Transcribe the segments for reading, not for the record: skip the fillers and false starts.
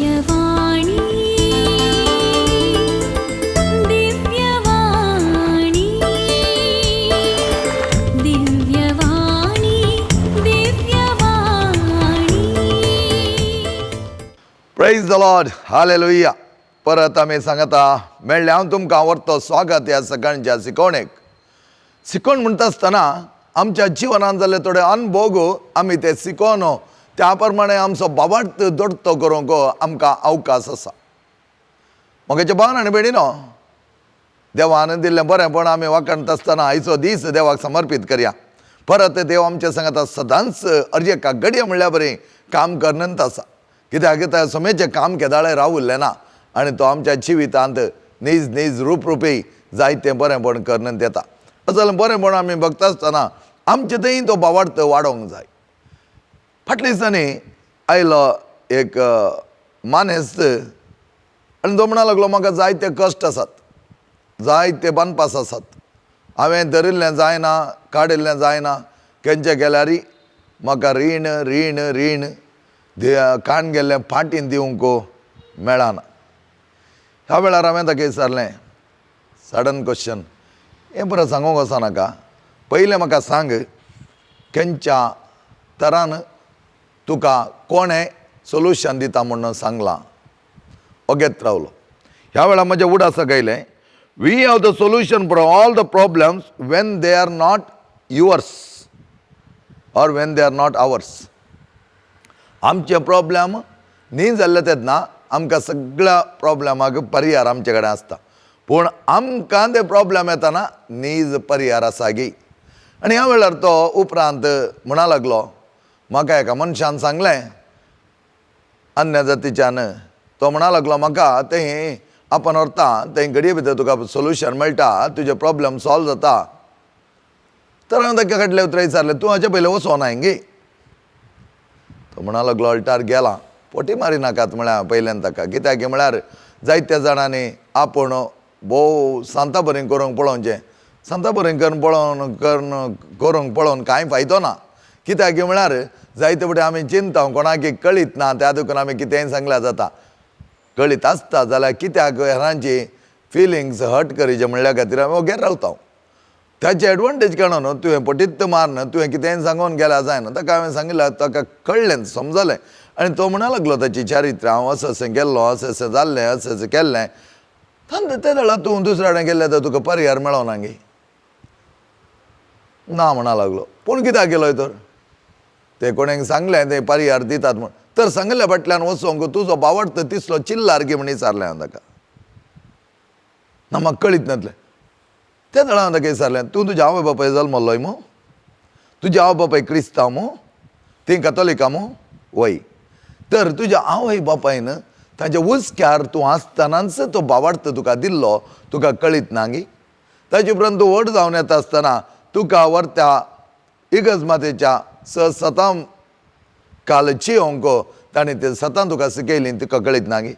दिव्यवाणी, दिव्यवाणी, दिव्यवाणी, दिव्यवाणी. प्रेज the Lord, hallelujah. परत आमी सांगता मेळ्ळें. हांव तुमकां व्हरतो स्वागत ह्या सकाळच्या शिकवणेक. शिकवण म्हणटा आसतना आमच्या जिवनांत जाल्ले थोडे अनभोग आमी ते शिकोवन त्या प्रमाणे आमचो बाबार्थ दोडतो करूंक आमकां अवकाश आसा. म्हगेच्या भावान आनी भयणीनो, देवान दिल्लें बरेंपण आमी वाखाणता आसतना आयचो दीस देवाक समर्पीत करया. परत देव आमच्या सांगता सदांच अर्ज एका घडये म्हणल्या बरी काम करनंत आसा. कित्याक त्या समेचें काम केदाळे रावुल्लें ना आनी तो आमच्या जिवितांत नीज नीज रूपरुपी जायतें बरेंपण करनंत येता. असल बरेंपण आमी बगता आसतना आमचे थंय तो बावार्थ वाडोवंक जाय. फाटल्या दिसांनी आयलो एक मानेस्त आनी तो म्हणा लागलो, म्हाका जायते कश्ट आसात, जायते बांदपास आसात, हांवें धरिल्लें जायना, काडिल्लें जायना, खंयचे गेल्यार म्हाका रीण रीण रीण काण गेल्लें फाटीन दिवंक मेळना. ह्या वेळार हांवें ताका विचारलें, सडन क्वेश्चन, हें बरें सांगूंक वचो नाका, पयलें म्हाका सांग खंयच्या तरान तुका कोणें सोल्युशन दिता म्हणून सांगलां. ओगेत रावलो. ह्या वेळार म्हज्या उडासाक आयलें, we have the solution for all the problems when they are not yours or when they are not ours. आमचे प्रॉब्लम न्ही जाल्ले तेन्ना आमकां सगळ्या प्रॉब्लमाक परिहार आमचे कडेन आसता, पूण आमकां ते प्रॉब्लम येतना नीज परिहार आसा गी. आनी ह्या वेळार तो उपरांत म्हणा लागलो, म्हाका एका मनशान सांगलें अन्य जातीच्यान, तो म्हणा लागलो म्हाका तें आपण व्हरता थंय घडये भितर तुका सोल्युशन मेळटा, तुजे प्रॉब्लम सॉल्व जाता. तर हांवें ताका फाटलें उतरां विचारलें, तूं हाचे पयलें वचोना गे? तो म्हणा लागलो अल्टार गेला. पोटी मारी नाकात म्हळ्यार पयल्यान ताका, कित्याक म्हळ्यार जायत्या जाणांनी आपूण भोव सांता बरें करूंक पळोवचें, सांता बरें करून पळोवन करून करूंक पळोवन कांय फायदो ना. कित्याक म्हळ्यार जायते फावटी आमी चिंता कोणाक कळीत ना, त्या देखून आमी कितेंय सांगल्यार जाता. कळीत आसता जाल्यार कित्याक हेरांची फिलिंग्स हर्ट करीचे म्हणल्या खातीर आमी वगैरे रावता. ताची एडवांटेज काडून न्हू तुवें पटीत मारन तुवें कितेंय सांगून गेल्यार जायना. ताका हांवें सांगिल्लें, ताका कळ्ळें, समजलें आनी तो म्हणा लागलो ताची चारित्र्य, हांव असो अशें गेल्लो, अशें अशें जाल्लें, अशें अशें केल्लें. ते वेळार तूं दुसऱ्या कडेन गेल्लें तर तुका परिहार मेळना गे ना म्हणा लागलो. पूण कित्याक गेलोय तर ते कोणें सांगलें ते परिहार दितात म्हूण, तर सांगिल्ल्या फाटल्यान वचोंक तुजो बावडत तिसलो चिल्लार गी म्हण विचारलें हांवें ताका. ना म्हाका कळीत नासलें. त्या वेळार हांवें ताका विचारलें, तूं तुज्या आवय बापाय जल्मल्लोय मू, तुज्या आवय बापाय क्रिस्तांव मू, ती कथोलिका मू? वय. तर तुज्या आवय बापायन ताज्या हुस्क्यार तूं आसतनाच तो बावार्थ तुका दिल्लो, तुका कळीत ना गी? ताजे उपरांत तूं व्हड जावन येता आसतना तुका व्हरत्या इगर्ज मातेच्या स सतां काल चियोंक ताणें ते सतां तुका शिकयलीं, तुका कळीत ना गी?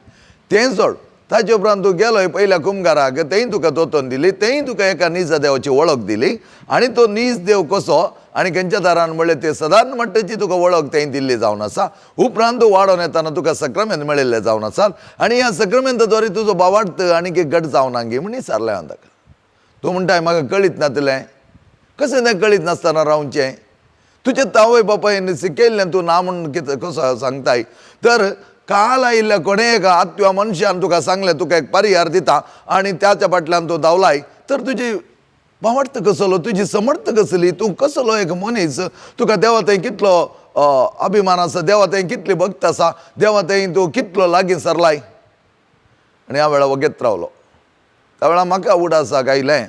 तें सोड, ताजे उपरांत तूं गेलोय पयल्या कुमगाराक, तेंय तुका दोतोन दिली, तेंय तुका एका नीज देवाची वळख दिली आनी तो नीज देव कसो आनी खंयच्या दारान म्हणलें ते सदांच म्हणटाची तुका वळख तेंय दिल्ली जावन आसा. उपरांत तूं वाडोवन येतना तुका सक्रामेंत मेळिल्लें जावन आसा आनी ह्या सक्रामेंता द्वारे तुजो बावार्थ आनी घट जावना गी म्हण विचारलें हांवें ताका. तूं म्हणटाय म्हाका कळीत नासलें, कशें तें कळीत नासतना रावचें? तुजें आवय बापायन शिकयल्लें तूं ना म्हूण कितें कसो सांगताय? तर काल आयिल्ल्या कोणें एका आत्व्या मनशान तुका सांगलें तुका एक परिहार दिता आनी त्याच्या फाटल्यान तूं धांवलाय, तर तुजी भावार्थ कसलो, तुजी समर्थ कसली, तूं कसलो एक मनीस, तुका देवा थंय कितलो अभिमान आसा, देवा थंय कितली भक्त आसा, देवा थंय तूं कितलो लागीं सरलाय? आनी ह्या वेळार वगेत रावलो. त्या वेळार म्हाका उडासाक आयलें,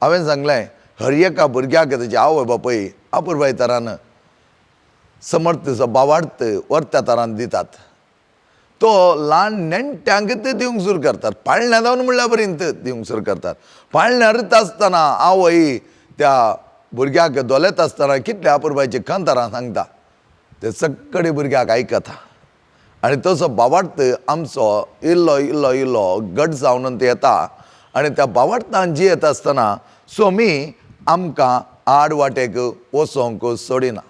हांवें सांगलें हर एका भुरग्याक ताची आवय बापूय अपुरबाय तरान समर्थ भावार्थ वर्त्या तरान दितात, तो ल्हान नेणट्यांक ते दिवंक सुरू करतात, पाळण्या जावन म्हणल्या पर्यंत दिवंक सुरू करतात. पाळण्यार आसतना आवय त्या भुरग्याक दोलेत आसतना कितल्या अपुरबायची खंतरां सांगता, ते सगळे भुरग्याक आयकता आनी तसो भावार्थ आमचो इल्लो इल्लो इल्लो घट जावन ते येता आनी त्या भावार्थान जियेत आसतना स्वामी आमकां आड वाटेक वचोंक सोडिना.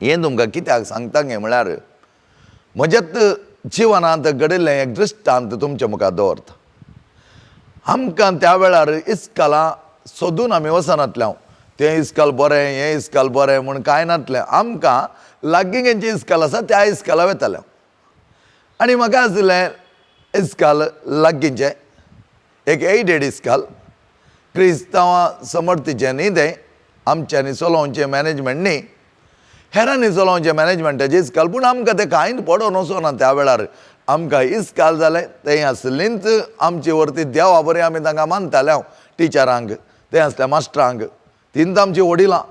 हें तुमकां कित्याक सांगता गे म्हळ्यार म्हज्याच जिवनांत घडिल्लें एक दृश्टांत तुमच्या मुखार दवरता. आमकां त्या वेळार इस्कालां सोदून आमी वचनातले. हांव तें इस्काल बरें, हें इस्काल बरें म्हूण कांय नातलें. आमकां लागीं खंयचें इस्काल आसा त्या इस्काला वतालें. आनी म्हाका आशिल्लें इस्काल लागींचें एक एडेड इस्काल, क्रिस्तांवां समर्थीचें न्ही तें, आमच्यांनी चलोवचें मॅनेजमेंट न्ही, हेरांनी चलोवचें मॅनेजमेंटाचें इस्काल. पूण आमकां तें कांयच पडोन वचना त्या वेळार. आमकां इस्काल जालें तें आसलींच आमची वरती देवा बरी आमी तांकां मानताले. हांव टिचरांक, तें आसल्या मास्टरांक, तींच आमची वडिलां.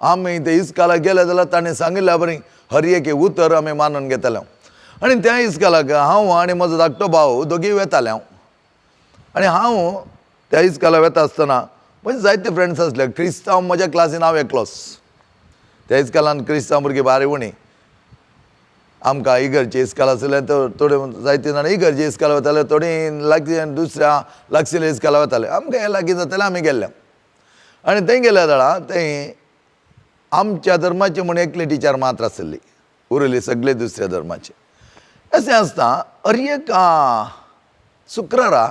आमी ते इस्कालाक गेले जाल्यार ताणें सांगिल्ल्या बरी हर एक उतर आमी मानून घेताले. आनी त्या इस्कालाक हांव आनी म्हजो धाकटो भाव दोगीय वेताले. हांव आनी हांव त्या इस्कालाक वेता आसतना म्हजे जायते फ्रेंड्स आसले. क्रिस्तांव म्हज्या क्लासीन हांव एकलोच. त्या इस्कालान क्रिस्तांव भुरगीं बारी उणी. आमकां इगर्जे इस्काल आसलें तर थोडे जायते जाणां इगर्जे इस्काल वताले, थोडीं लागीं दुसऱ्या लागशिल्ल्या इस्काला वताले. आमकां हें लागीं जातालें, आमी गेल्ले. आनी थंय गेल्या जाल्यार थंय आमच्या धर्माची म्हूण एकली टिचर मात्र आसली, उरली सगळे दुसऱ्या धर्माचे. अशें आसता हर एक शुक्रारा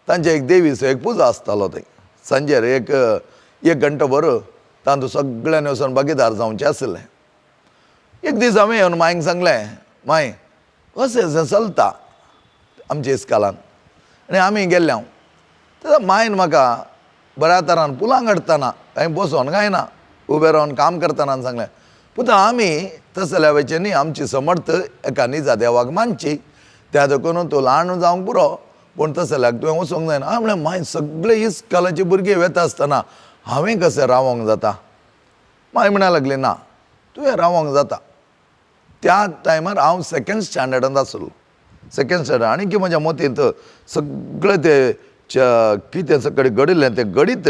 तांचे एक देवीचो एक पुजा आसतालो. थंय सांजेर एक एक घंटो भर तांतूं सगळ्यांनी वचून भागीदार जावचें आसलें. एक दीस हांवें येवन मांयक सांगलें, मांय अशें अशें चलता आमच्या इस्कालान आनी आमी गेल्ले. हांव तेन्ना मांयन म्हाका बऱ्या तरान पुलां काडटना कांय बसोन कांय ना, उबें रावन काम करतना सांगलें, पुता आमी तसल्या वयचें न्ही, आमची समर्थ एका निजा देवाक मानची, त्या देखून तूं ल्हान जावंक पुरो, पूण तसल्याक तुवें वचूंक जायना. हांवें म्हणलें, मांय सगळे इस्कालाची भुरगीं वेता आसतना हांवें कशें रावोंक जाता? मांय म्हणा लागली, ना तुवें रावोंक जाता. त्या टायमार हांव सेकेंड स्टँडर्डांत आसलो, सेकेंड स्टँडर्ड. आनी की म्हज्या मतींत सगळें तें कितें सगळें घडिल्लें तें घडीत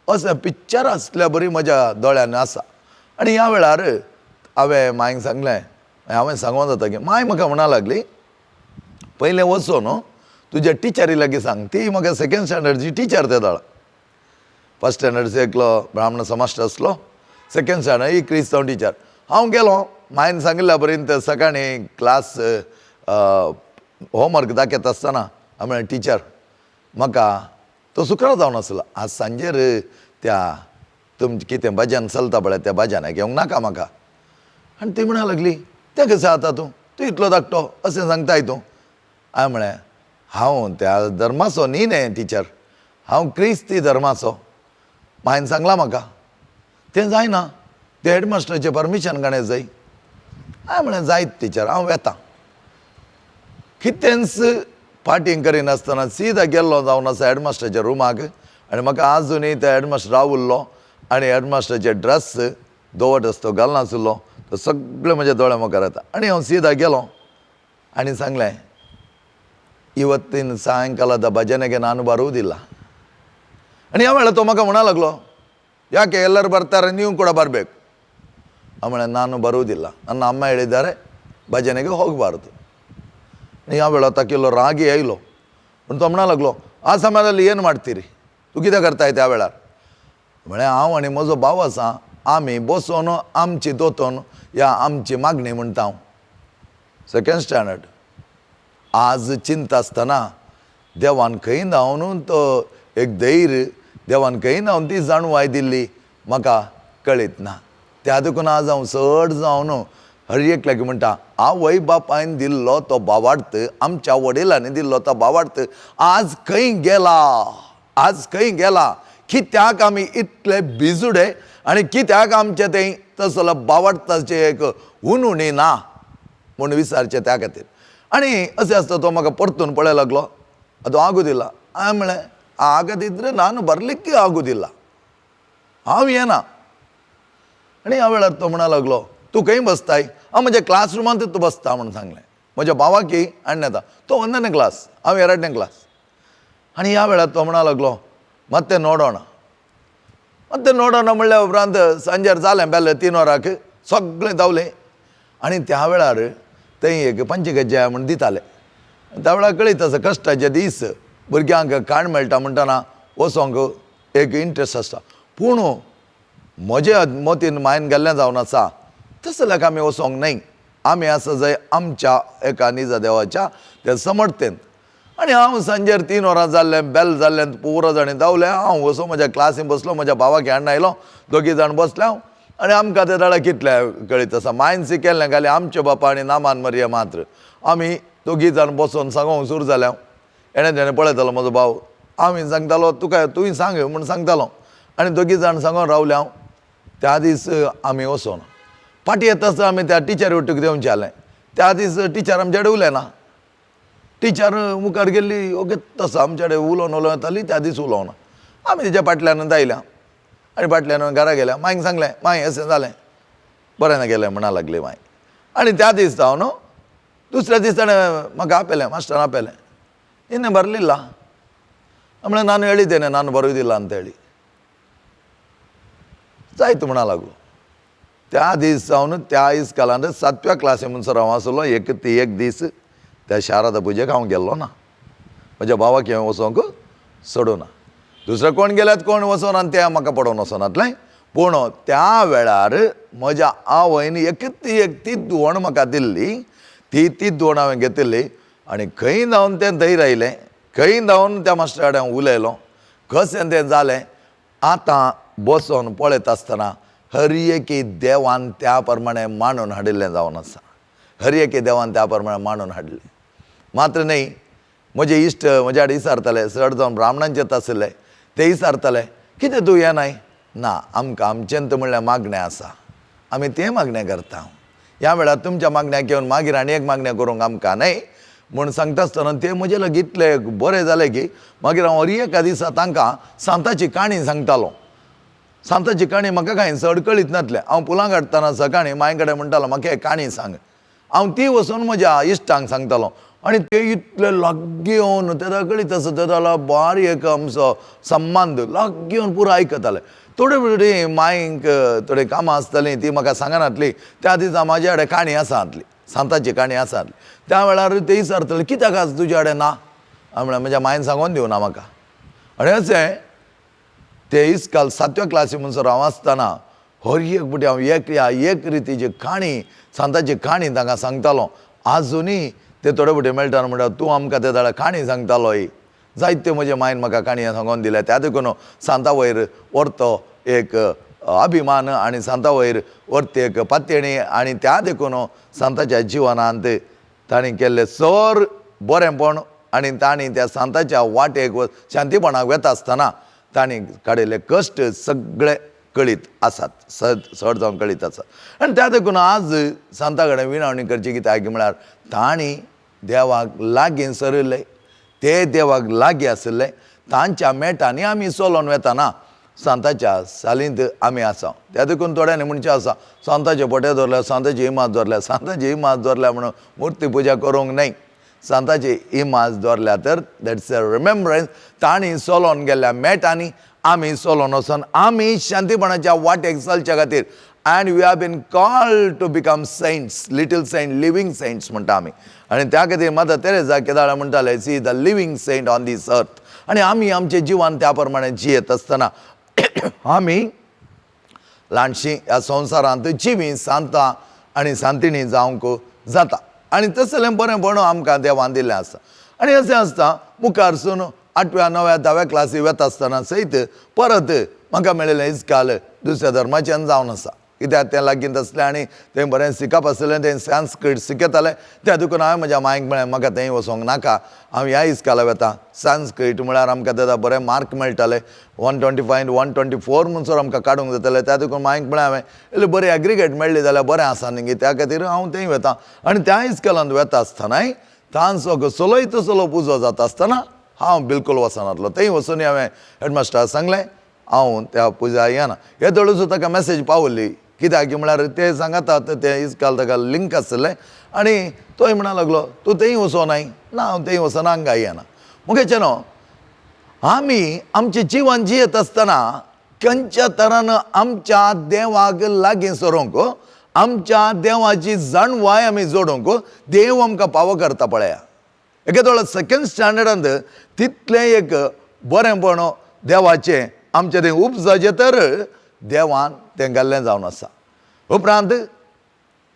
अशें पिक्चर आसल्या बरी म्हज्या दोळ्यांनी आसा. आनी ह्या वेळार हांवें मांयक सांगलें, हांवें सांगूंक जाता की मांय म्हाका म्हणा लागली, पयलें वचून तुज्या टिचरी लागीं सांग. ती म्हाका सेकेंड स्टँडर्डची टिचर ते दाळ. फर्स्ट स्टँडर्डचो एकलो ब्राह्मण समाज आसलो, सेकेंड स्टँडर्ड ही क्रिस्तांव टिचर. हांव गेलो, मांयन सांगिल्ल्या पर्यंत सकाळीं क्लास होमवर्क दाखयता आसतना हांवें म्हणलें, टिचर म्हाका तो शुक्रार जावन आसलो, आज सांजेर त्या तुमचें कितें भजन चलता पळय त्या भजनाक येवंक नाका म्हाका. आनी ती म्हणा लागली, तें कशें आतां तूं तूं इतलो धाकटो अशें सांगताय तूं? हांवें म्हणलें, हांव त्या धर्माचो न्ही न्ही टिचर, हांव क्रिस्ती धर्माचो. मांयन सांगलां म्हाका तें जायना, तें हेडमास्टराचें परमिशन काडूंक जाय. हांवें म्हणलें, जायत टिचर, हांव वेता. कितेंच पाटींग करिनासतना सीधा गेल्लो जावन आसा हेडमास्टराच्या रुमाक. आनी म्हाका आजुनूय तो हेडमास्टर रावल्लो आनी हेडमास्टराचे ड्रेस धवो ड्रेस तो घालनाशिल्लो, तो सगळें म्हज्या दोळ्या मुखार येता. आनी हांव सीधा गेलो आनी सांगलें, ಇವತ್ತಿನ ಸಾಯಂಕಾಲದ ಭಜನೆಗೆ ನಾನು ಬರುವುದಿಲ್ಲ. ಆನಿ ह्या वेळार तो म्हाका म्हणा लागलो, ಯಾಕೆ ಎಲ್ಲರೂ ಬರ್ತಾರೆ ನೀವು ಕೂಡ ಬರಬೇಕು. ಆಮೇಲೆ ನಾನು ಬರುವುದಿಲ್ಲ, ನನ್ನ ಅಮ್ಮ ಹೇಳಿದ್ದಾರೆ ಭಜನೆಗೆ ಹೋಗಬಾರ್ದು. ह्या वेळार ताकिल्लो रागी आयलो पूण तो म्हणा लागलो, ಆ ಸಮಯದಲ್ಲಿ ಏನು ಮಾಡ್ತೀರಿ, तूं कितें करताय त्या वेळार? म्हळें, हांव आनी म्हजो भाव आसा, आमी बसोन आमची दोतोन या आमची मागणी म्हणटा. हांव सेकेंड स्टँडर्ड. आज चिंता आसतना देवान खंय धांवन तो एक धैर्य, देवान खंय धांवन ती जाणवाय दिल्ली म्हाका कळीत ना. त्या देखून आज हांव चड जावन हर एकल्याक म्हणटा, आवय बापायन दिल्लो तो बावार्थ, आमच्या वडिलांनी दिल्लो तो बावार्थ आज खंय गेला, आज खंय गेला? कित्याक आमी इतले बिजुडे आनी कित्याक आमचें तें तसलो बावार्थाचें एक उनुणी ना म्हूण विचारचें त्या खातीर. आनी अशें आसता तो म्हाका परतून पळय लागलो, ಅದು ಆಗುದಿಲ್ಲ. ಆಮೇಲೆ ಆಗದಿದ್ದರೆ ನಾನು ಬರಲಿಕ್ಕೆ ಆಗುದಿಲ್ಲ, हांव येना. आनी ह्या वेळार तो म्हणा लागलो, तूं खंय बसताय? हांव म्हज्या क्लासरुमांत तूं बसता म्हूण सांगलें. म्हज्या भावाकी आनी येता, तो ಒಂದನೇ क्लास, हांव ಎರಡನೇ क्लास. आनी ह्या वेळार तो म्हणा लागलो, ಮತ್ತೆ ನೋಡೋಣ ಮತ್ತೆ ನೋಡೋಣ म्हणल्या उपरांत सांजेर जालें बेल्ले 3 वरांक सगळें धांवलें. आनी त्या वेळार थंय एक पंचगज्जा म्हूण दिताले. त्या वेळार कळीत आसा कश्टाचे दीस, भुरग्यांक खाण मेळटा म्हणटना वचोंक एक इंट्रस्ट आसता. पूण म्हज्या मतीन मायन गेल्लें जावन आसा तसल्याक आमी वचोंक न्हय. आमी आसा जाय आमच्या एका निजा देवाच्या त्या समर्थेंत. आनी हांव सांजेर 3 वरां जाल्लें, बेल जाल्लें, पुरो जाणी धांवलें. हांव वचून म्हज्या क्लासीन बसलो, म्हज्या भावाक हाडून आयलो, दोगी जाण बसले हांव. आनी आमकां ते दाडा कितलें कळीत आसा, मायन शिकयलें घालें आमचे बापा आनी नामान मरिया मात्र. आमी दोगी जाण बसोन सांगोंक सुरू जालें. एणें तेणें पळयतालो म्हजो भाव, हांव सांगतालो तुका तुवें सांग म्हूण सांगतालो. आनी दोगी जाण सांगोन रावलें हांव. त्या दीस आमी वचोन फाटीं येता आसतना आमी त्या टिचरी वटूक देंवचें जालें. त्या दीस टिचर आमचे कडेन उलयना, टिचर मुखार गेल्ली ओके तसो आमचे कडेन उलोवन उलोवन येताली. त्या दीस उलोवना. आमी तेच्या फाटल्यान आयल्या आनी फाटल्यान घरा गेल्या. मांयक सांगलें, मांय अशें जालें, बरें ना गेलें म्हणा लागली मांय. आनी त्या दीस जावन न्हू दुसऱ्या दीस ताणें म्हाका आपयलें, मास्टरान आपयलें, ಇನ್ನೇ ಬರಲಿಲ್ಲ. ಆಮೇಲೆ ನಾನು ಹೇಳಿದ್ದೇನೆ ನಾನು ಬರುವುದಿಲ್ಲ ಅಂತೇಳಿ. जायत म्हणा लागलो. त्या दीस जावन त्या इस्कालान 7व्या क्लासी म्हणसर हांव आसलो. एक ती एक दीस त्या शारदा पुजेक हांव गेल्लो ना. म्हज्या भावाक हांवें वचोंक सोडूना. दुसरे कोण गेल्यात कोण वचोना आनी ते म्हाका पडोवन वचनातलें. पूण त्या वेळार म्हज्या आवयन एक ती एक ती दुवण म्हाका दिल्ली, ती ती दुवण हांवें घेतिल्ली. आनी खंय धांवन तें धैर्य आयलें, खंय धांवन त्या मास्टरा कडेन हांव उलयलो, कशें तें जालें. आतां बसोन पळयता आसतना हर एकी देवान त्या प्रमाणे मांडून हाडिल्लें जावन आसा. हर एकी देवान त्या प्रमाणे मांडून हाडिल्लें. मात्र न्हय, म्हजे इश्ट म्हज्या कडेन विचारताले, चड जावन ब्राह्मणांचेच आशिल्ले, ते विचारताले कितें तूं येनाय? ना, आमकां आमचेंत म्हणल्यार मागणें आसा, आमी तें मागणें करता. ह्या वेळार तुमच्या मागण्याक येवन मागीर आनी एक मागणें करूंक आमकां न्हय म्हूण सांगता आसतना ते म्हजे लागीं इतले बरें जालें की मागीर हांव हर एका दिसा तांकां सांताची काणी सांगतालो. सांताची काणी म्हाका कांय चड कळीत नासलें. हांव फुलां काडटना सकाळीं मांय कडेन म्हणटालो म्हाका एक काणी सांग. हांव ती वचून म्हज्या इश्टांक सांगतालो. आनी ते इतले लागीं येवन तेदा कळीत आसा तेदा बारीक एक आमचो संबंद लागीं येवन पुरो आयकताले. थोडे थोडी मांयक थोडी कामां आसतालीं ती म्हाका सांगनासली. त्या दिसा म्हाज्या कडेन काणी आसा आसली, सांताची काणी आसा आसली. त्या वेळार ते विचारताले कित्याक आज तुज्या कडेन ना? हांवें म्हणलें म्हज्या मांयन सांगोन दिवना म्हाका. आनी अशें ते इस्काल 7व्या क्लासी म्हणसर हांव आसतना हर एक फावटी हांव एक ह्या एक रितीची काणी सांताची काणी तांकां सांगतालो. आजुनूय ते थोडे फावटी मेळटा म्हणटा तूं आमकां ते जाल्यार काणी सांगतालो ही. जायते म्हज्या मांयन म्हाका काणयो सांगोन दिल्या. त्या देखून सांता वयर व्हरतो एक अभिमान आनी सांता वयर व्हरती एक पातयेणी. आनी त्या देखून सांताच्या जिवनांत तांणी केल्लें सर बरेंपण आनी तांणी त्या सांताच्या वाटेक शांतीपणाक वेता आसतना तांणी काडिल्ले कश्ट सगळे कळीत आसात, चड जावन कळीत आसात. आनी त्या देखून आज सांता कडेन विनवणी करची कित्याक म्हळ्यार तांणी देवाक लागीं सरिल्ले, ते देवाक लागीं आशिल्ले. तांच्या मेटांनी आमी चलोन वेताना सांताच्या सालींत आमी आसा. त्या देखून थोड्यांनी म्हणचें आसा सांताचे फोटे दवरल्या, सांताची इमाज दवरल्या, सांताची इमाज दवरल्या म्हणून मुर्ती पुजा करूंक न्हय. सांताची इमाज दवरल्या तर that's a remembrance. तांणी चलोन गेल्ल्या मेटांनी आमी चलोन वचोन आमी शांतीपणाच्या वाटेक चलच्या खातीर. And we have been called to become saints, little saint, living saints म्हणटा आमी. आनी त्या खातीर मदर तेरेजा केदाळा म्हणटाले see the living saint on this earth. आनी आमी आमचें जिवन त्या प्रमाणे जियेत आसतना आमी ल्हानशीं ह्या संवसारांत जिवीं सांतां आनी सांतिणी जावंक जाता. आनी तसलें बरेंपण आमकां देवान दिल्लें आसा. आनी अशें आसता मुखारसून 8व्या 9व्या 10व्या क्लासी वता आसतना सयत परत म्हाका मेळिल्लें इस्काल दुसऱ्या धर्माच्यान जावन आसा. कित्याक तें लागींत आसलें आनी तें बरें शिकप आसलें, तें संस्कृत शिकयतालें. त्या देखून हांवें म्हज्या मांयक म्हळें म्हाका थंय वचोंक नाका, हांव ह्या इस्काला वता. संस्कृत म्हळ्यार आमकां तेदा बरे मार्क मेळटाले, 125 124 म्हणसर आमकां काडूंक जाताले. त्या देखून मांयक म्हळें हांवें इल्ली बरी एग्रिगेट मेळ्ळी जाल्यार बरें आसा न्ही, त्या खातीर हांव थंय वता. आनी त्या इस्कॉलांत वता आसतनाय तांचो चलय तसलो पुजो जाता आसतना हांव बिलकूल वचनातलो. थंय वचून हांवें हेडमास्टराक सांगलें हांव त्या पुजा येना. हे दळूच ताका मॅसेज पावली कित्याक म्हळ्यार ते सांगतात ते इस्काल ताका लिंक आसलें. आनी तोय म्हणा लागलो तूं थंय वचोनाय? ना, हांव थंय वचना, हांगा येना. मुगेचें न्हू आमी आमचें जिवन जियेत आसतना खंयच्या तरान आमच्या देवाक लागीं सरूंक, आमच्या देवाची जाणवाय आमी जोडूंक देव आमकां पावो करता पळया. एके दोळ सेकंड स्टँडर्डांत तितलें एक बरेंपण देवाचें आमचें तें उपजाचें तर देवान तें घाल्लें जावन आसा. उपरांत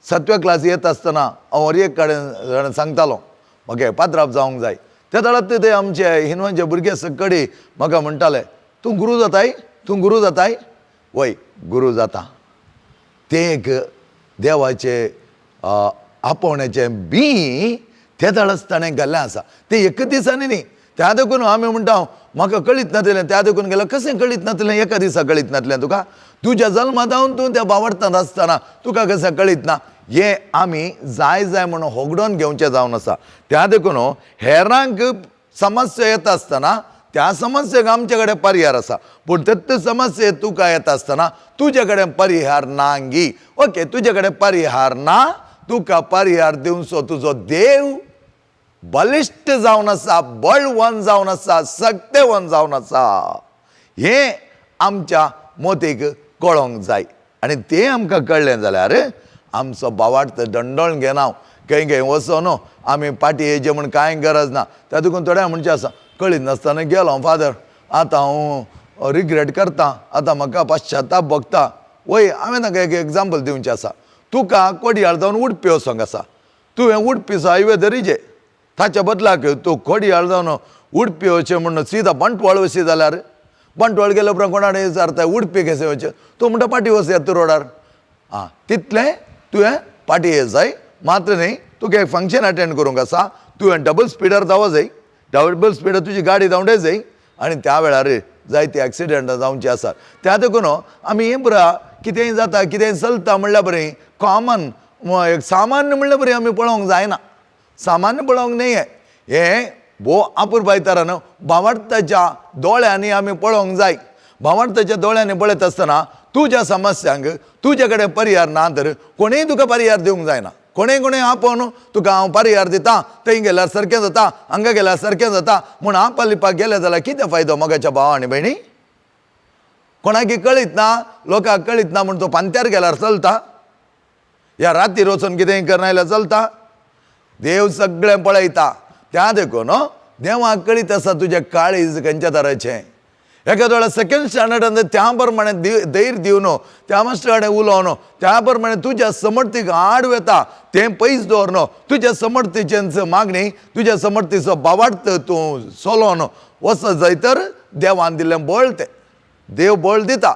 सातव्या क्लास येता आसतना हांव हर एक कडेन सांगतालो म्हाका पात्राप जावंक जाय. त्या वेळार ते आमचे हिंदवांचे भुरगे सगळे म्हाका म्हणटाले, तूं गुरू जाताय, तूं गुरू जाताय. वय गुरू जाता. तें एक देवाचें आपोवण्याचें बी ते वेळार ताणें घाल्लें आसा. तें एक दिसांनी न्ही. त्या देखून आमी म्हणटा म्हाका कळीत नासलें, त्या देखून गेल्यार कशें कळीत नासलें? एका दिसा कळीत नासलें तुका? तुज्या जल्मा जावन तूं त्या बावडटांत आसतना तुका कशें कळीत ना? हें आमी जाय जाय म्हणून होगडोवन घेवचें जावन आसा. त्या देखून हेरांक समस्या येता आसतना त्या समस्येक आमचे कडेन परिहार आसा, पूण तेच समस्ये तुका येता आसतना तुजे कडेन परिहार ना गी. ओके, तुजे कडेन परिहार ना, तुका परिहार दिवचो तुजो देव बलिश्ट जावन आसा, बळवंत जावन आसा, सक्तेवंत जावन आसा. हें आमच्या मोतीक कळोंक जाय. आनी तें आमकां कळ्ळें जाल्यार आमचो बावार्थ दंडोळ घेना, खंय खंय वचो न्हू आमी पाटी येयचे म्हूण कांय गरज ना. त्या देखून थोड्या म्हणचें आसा, कळीत नासतना गेलो फादर, आतां हांव रिग्रेट करता, आतां म्हाका पश्चाताप भोगता. वय, हांवें तांकां एक एग्जाम्पल दिवचें आसा. तुका कोडयाळ जावन उडपी वचोंक आसा, तुवें उडपीचो हायवे धरीजे, ताच्या बदलाक तूं कोडयाळ जावन उडपी वचचें म्हूण सीधा बंटवाळ वशी जाल्यार बंटवाळ गेल्या उपरांत कोणा कडेन विचारता उडपी कशें वचचें, तूं म्हणटा पाटी वचया तूं रोडार. आं, तितलें तुवें पाटी ये जाय मात्र न्ही, तुका एक फंक्शन अटेंड करूंक आसा, तुवें डबल स्पिडार धांवो जाय, डबल स्पिडार तुजी गाडी धांवडे जाय आनी त्या वेळार जायते एक्सिडंटां जावची आसात. त्या देखून आमी हें पुरा कितेंय जाता कितेंय चलता म्हणल्यार बरें कॉमन एक सामान्य म्हणल्यार बरें आमी पळोवंक जायना, सामान्य पळोवंक न्ही. हें भोव अपुरबायतारान भावार्थाच्या दोळ्यांनी आमी पळोवंक जाय. भावार्थाच्या दोळ्यांनी पळयत आसतना तुज्या समस्यांक तुजे कडेन परिहार ना तर कोणूय तुका परिहार दिवंक जायना. कोणें कोणें आपोवन तुका हांव परिहार दिता, थंय गेल्यार सारकें जाता, हांगा गेल्यार सारकें जाता म्हूण आपलिपाक गेलें जाल्यार कितें फायदो मोगाच्या भाव आनी भयणी? कोणाकी कळीत ना, लोकांक कळीत ना म्हूण तो पांत्यार गेल्यार चलता, ह्या रातीर वचून कितेंय करना जाल्यार चलता? देव सगळें पळयता. त्या देखून देवाक कळीत आसा तुजें काळीज खंयच्या तरेचें. एका वेळार सेकंड स्टँडर्डान त्या प्रमाणे धैर्य दिवन त्या मास्टरा कडेन उलोवन त्या प्रमाणे तुज्या समर्थीक आड वता तें पयस दवरन तुज्या समर्थीचेंच मागणी तुज्या समर्थीचो बावार्थ तूं चलोवन वचत जाय तर देवान दिल्लें बळ तें देव बळ दिता.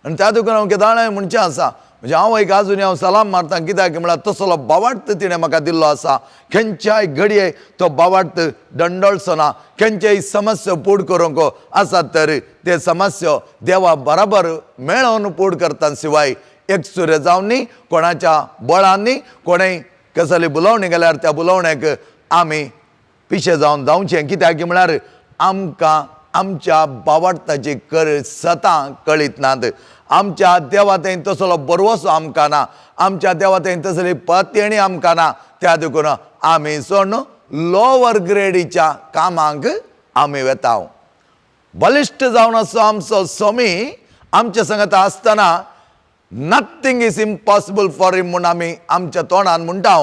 आनी त्या देखून हांव केदाळाय म्हणचें आसा, म्हणजे हांव एक आजून हांव सलाम मारता कित्याक म्हळ्यार तसलो बावार्थ तिणें म्हाका दिल्लो आसा. खंयच्याय घडये तो बावार्थ दंडळचो ना, खंयच्याय समस्या पूड करूंक आसात तर ते समस्या देवा बराबर मेळोवन पूड करता शिवाय एकसुरे जावन न्ही, कोणाच्या बळान न्ही, कोणेय कसली बुलोवणी गेल्यार त्या बुलोवण्याक आमी पिशे जावन जावचें. कित्याक म्हळ्यार आमकां आमच्या बावार्थाची कर सतां कळीत नात, आमच्या देवा थंय तसलो बरवसो आमकां ना, आमच्या देवा थंय तसली पत्यणी आमकां ना. त्या देखून आमी सोडून लोवर ग्रेडीच्या कामांक आमी वेता. बलिश्ट जावन असो आमचो स्वामी आमच्या संगता आसतना nothing is impossible for him म्हूण आमी आमच्या तोंडान म्हणटा,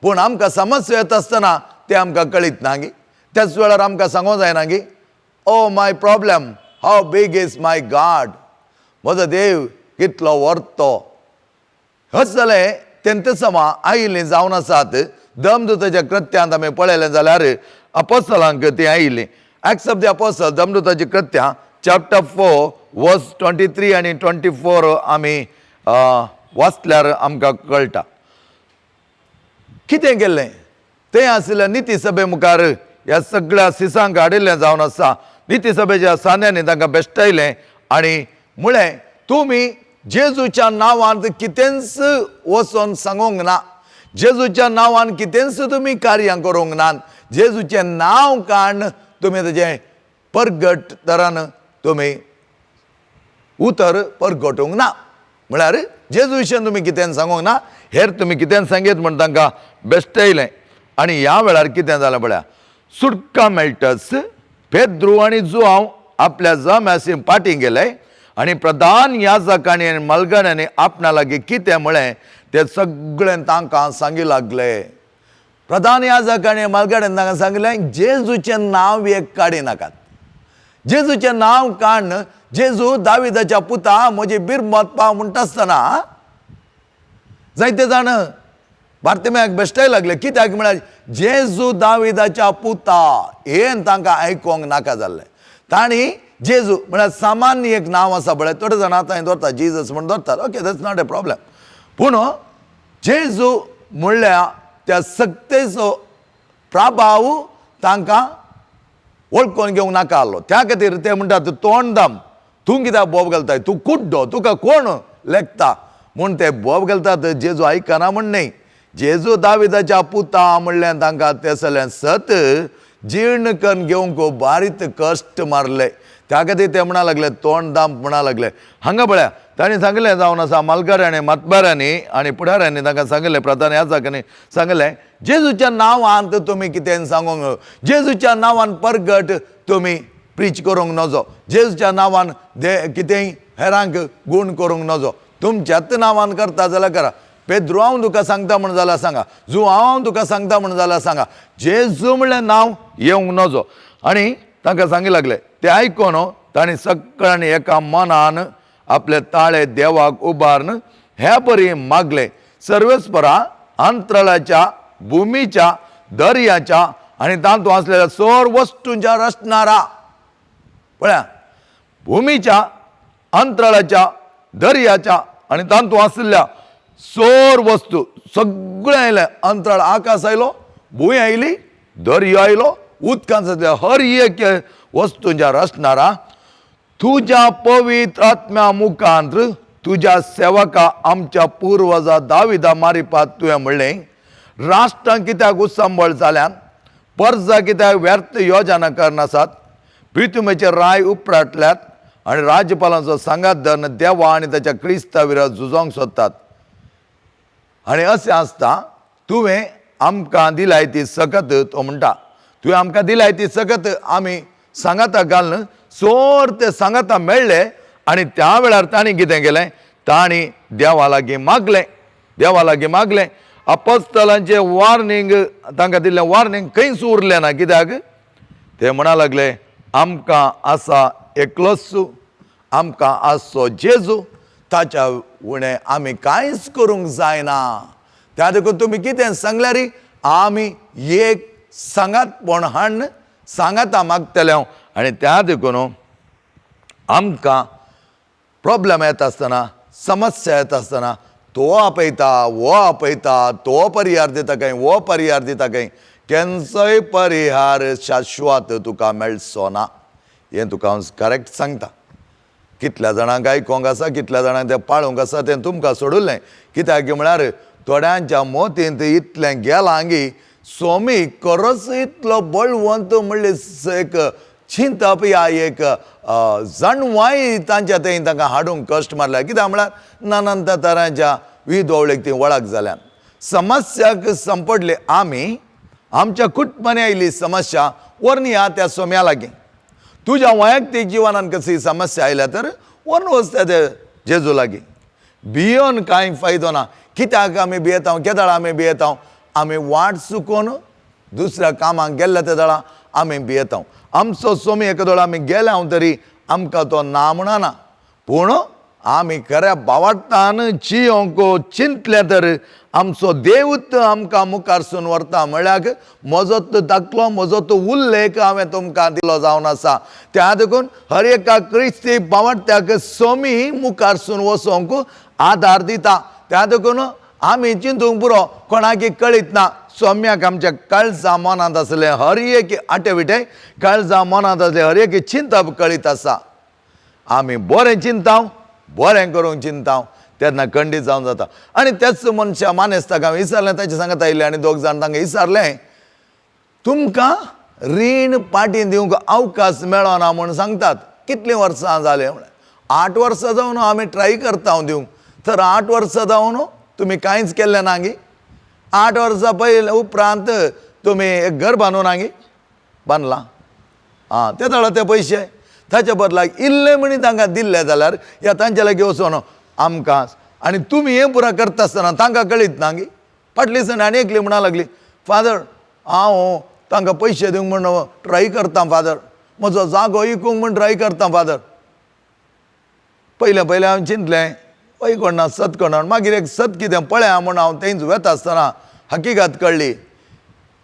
पूण आमकां समस्या येता आसतना तें आमकां कळीत ना गी. त्याच वेळार आमकां सांगूंक जायना गी, oh my problem, how big is my God, म्हजो देव कितलो व्हरतो. हच जालें तेंते समा आयिल्लीं जावन आसात. दमदूताच्या कृत्यांत आमी पळयलें जाल्यार अपोसलांक ती आयिल्लीं. एक्ट्स ऑफ the apostle, दमदूताची कृत्यां चॅप्टर 4 वर्स 23 आनी 24 आमी वाचल्यार आमकां कळटा कितें केल्लें. तें आशिल्लें निती सभे मुखार ह्या सगळ्या सिसांक हाडिल्लें जावन आसा. निती सभेच्या सान्यांनी तांकां बेश्टयलें आनी म्हळें, तुमी जेजूच्या नांवान कितेंच वचोन सांगूंक ना, जेजूच्या नांवान कितेंच तुमी कार्यां करूंक नात, जेजूचें नांव काडून तुमी ताजें परगट तरान तुमी उतर परगटूंक ना. म्हळ्यार जेजू विशयान तुमी कितें सांगूंक ना, हेर तुमी कितें सांगीत म्हूण तांकां बेश्टयलें. आनी ह्या वेळार कितें जालें पळया, सुटका मेळटच पेद्रू आनी जुआंव आपल्या जम्यासी पाटी गेले आनी प्रधान याजकांनी आनी मलगण्यांनी आपणा लागीं कितें म्हळें तें सगळें तांकां सांगी लागले. प्रधान याजकांनी मलगण्यांनी तांकां सांगलें, जेजूचें नांव एक काडी नाकात, जेजूचें नांव काडून जेजू दाविदाच्या पुता म्हजी बिरमत पाव म्हणटा आसतना जायते जाण बार्तिमेयाक बेश्टाय लागले. कित्याक म्हळ्यार जेजू दाविदाच्या पुता हें तांकां आयकोंक नाका जाल्लें. तांणी जेजू म्हळ्यार सामान्य एक नांव आसा पळय, थोडे जाण आतां दवरतात जेजस म्हूण दवरतात, okay that's not a problem. पूण जेजू म्हणल्यार त्या सक्तेचो प्रभाव तांकां वळखून घेवंक नाका आसलो. त्या खातीर ते म्हणटात तोंड दाम, तूं कित्याक बोब घालताय, तूं कुड्डो, तुका कोण लेखता म्हूण ते बोब घालतात. जेजू आयकना म्हण न्हय, जेजू दाविदाच्या पुता म्हणल्यार तांकां तें सगळें सत जीर्ण करून घेवंक बारीक कश्ट मारले. त्या खातीर ते म्हणा लागले तोंड दाम म्हणा लागले. हांगा पळया तांणी सांगलें जावन आसा मालकारांनी मातबारांनी आनी फुडाऱ्यांनी तांकां सांगलें, प्रधान याजकांनी सांगलें जेजूच्या नांवान तुमी कितें सांगूंक, जेजूच्या नांवान परगट तुमी प्रीच करूंक नजो, जेजूच्या नांवान दे कितेंय हेरांक गूण करूंक नजो, तुमच्याच नांवान करता जाल्यार करा. पेद्रू हांव तुका सांगता म्हण जाल्यार सांगा, जुवांव हांव तुका सांगता म्हण जाल्यार सांगा, जेजू म्हणलें नांव येवंक नजो. आनी तांकां सांगी लागले. ते आयकोन तांणी सगळ्यांनी एका मनान आपले ताळे देवाक उबारून ह्या परी मागले, सर्वेस्परा अंतराळाच्या भुमीच्या दर्याच्या आनी तातूंत आसलेल्या सर्व वस्तूंच्या रचणारा. पळया, भुमीच्या अंतराळाच्या दर्याच्या आनी तातूंत आशिल्ल्या सर्व वस्तू सगळें आयलें. अंतराळ आकाश आयलो, भूंय आयली, दर्यो आयलो, उदकांत आसल्या हर एक वस्तूंच्या रचणारा तुज्या पवित्र आत्म्या मुखांत तुज्या सेवका आमच्या पुर्वजा दाविदा मारिपात तुवें म्हणलें, राष्ट्रां कित्याक उत्संबळ जाल्यान, परजा कित्याक व्यर्थ योजना करनासात, प्रितुमेचे राय उपराटल्यात आनी राज्यपालांचो सांगात धरून देवा आनी ताच्या क्रिस्ता विरोध झुजोंक सोदतात. आनी अशें आसता तुवें आमकां दिलाय ती सकत, तो म्हणटा तुवें आमकां दिलाय ती सकत आमी सांगाता घालून सोर ते सांगाता मेळ्ळे. आनी त्या वेळार तांणी कितें केलें, तांणी देवा लागीं मागलें, देवा लागीं मागलें. अपोस्तलांचें वॉर्निंग तांकां दिल्लें वॉर्निंग खंयच उरलें ना. कित्याक ते म्हणा लागले आमकां आसा एकलोच, आमकां आसचो जेजू, ताच्या उणें आमी कांयच करूंक जायना. त्या देखून तुमी कितें सांगल्यार आमी एक सांगातपण हाडून सांगाता मागतले हांव. आनी त्या देखून आमकां प्रॉब्लम येता आसतना, समस्या येता आसतना तो आपयता, वो आपयता, तो परिहार दिता खंय, वो परिहार दिता खंय, केन्नाय परिहार शाश्वत तुका मेळचो ना. हें तुका हांव करेक्ट सांगता. कितल्या जाणांक आयकोंक आसा, कितल्या जाणांक तें पाळूंक आसा तें तुमकां सोडुल्लें. कित्याक म्हळ्यार थोड्यांच्या मोतींत इतलें गेलां की स्वामी खरोच इतलो बळवंत म्हणलें एक चिंतप ह्या एक जाणवाय तांच्या थंय तांकां हाडूंक कश्ट मारल्या. कित्याक म्हळ्यार नानांत तरांच्या विधवळेक ती वळख जाल्यान समस्याक संपडले आमी. आमच्या कुटुंबांनी आयिल्ली समस्या व्हरून या त्या सोम्या लागीं. तुज्या वैयक्तीक जिवनान कसली समस्या आयल्या तर व्हरून वच त्या जेजू लागीं. भियोन कांय फायदो ना. कित्याक आमी भियेता, केदळा आमी भियेता, आमी वाट चुकोन दुसऱ्या कामाक गेल्ल्या त्या दळा आमी भियेता. आमचो सोमी एका आमी गेले हांव तरी आमकां तो ना म्हणना, पूण आमी खऱ्या बावाटान चियोंक चिंतलें तर आमचो देवूत आमकां मुखारसून व्हरता. म्हळ्यार म्हजो तो दाखलो, म्हजो तो उल्लेख हांवें तुमकां दिलो जावन आसा. त्या देखून हर एका क्रिस्ती बावडट्याक सोमी मुखारसून वचोंक आदार दिता. त्या देखून आमी चिंतूंक पुरो, कोणाकी कळीत ना सोम्याक आमच्या काळजा मनांत आसलें हर एक आटेविटे, काळजा मनांत आसलें हर एक चिंतप कळीत आसा. आमी बरें चिंताव, बरें करूंक चिंताव तेन्ना खंडीत जावन जाता. आनी त्याच मनशा मानेस्ताक हांवें विचारलें, ताचे सांगत आयिल्लें आनी दोग जाण तांकां विचारलें, तुमकां रीण पाटी दिवंक अवकाश मेळना म्हूण सांगतात, कितलीं वर्सां जालीं? म्हळ्यार 8 वर्सां जावन आमी ट्राय करता हांव दिवंक, तर 8 वर्सां जावन तुमी कांयच केल्लें ना गी? 8 वर्सां पयले उपरांत तुमी एक घर बांदूं ना गी? बांदलां आं, ते दळा ते पयशे ताच्या बदलाक इल्ले म्हणी तांकां दिल्ले जाल्यार या तांच्या लागीं वचोन आमकां. आनी तुमी हें पुरा करता आसतना तांकां कळीत ना गी? फाटली सण आनी एकली म्हणा लागली, फादर हांव तांकां पयशे दिवंक म्हण ट्राय करता फादर, म्हजो जागो इकूंक म्हण ट्राय करता फादर. पयलें पयलें हांवें चिंतलें हय कोण ना सत कोण, मागीर एक सत कितें पळया म्हूण हांव थंयच वता आसतना हकीकत कळ्ळी.